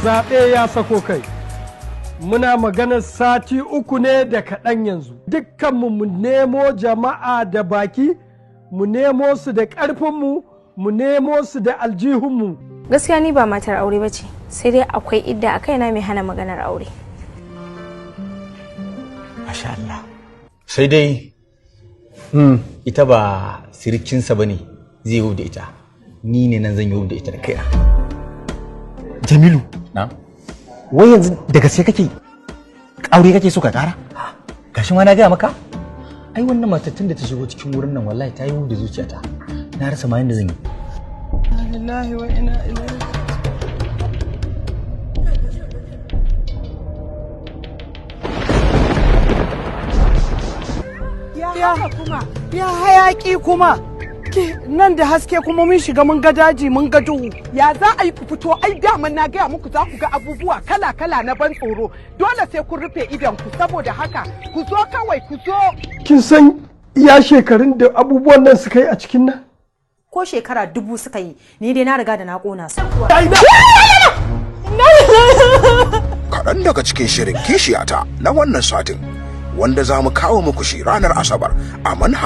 Zaɓe ya sako kai. Muna maganar sati 3 ne da kaɗan yanzu. Dukkanmu mu nemo jama'a da baki, mu nemo su da ƙarfinmu, mu nemo su da aljihunmu. Gaskiya ni ba matar aure ba ce, sai dai akwai idda a kaina mai hana maganar aure. Masha Allah. Sai dai ita ba sirikinsa ba ne zai yi da ita. Ni ne nan zan yi da ita da kaina. Jamilu, Na? wai yanzu da gaske kake, aure kake so ka kara? Gashi ma na gaya maka? Ai wannan matar tun da ta shigo cikin wurin nan, wallahi ta yi da zuciyata. Na rasa ma yanda zan yi. Lillahi wa inna ilaihi. Ya kuma ya hayaki kuma nan da haske kuma mun shiga mun ga daji, mun ga duhu. Ya za a yi ku fito? Ai daman na gaya muku za ku ga abubuwa kala-kala na ban tsoro. Dole sai kun rufe idon ku. Saboda haka ku zo kawai, ku zo. Kin san iya shekarun da abubuwan nan suka yi a cikin nan? Ko shekara 1000 suka yi, ni dai na riga da na kona su. Kaɗan daga cikin shirin Kishiyata na wannan satin, wanda za mu kawo muku shi ranar Asabar a manhajar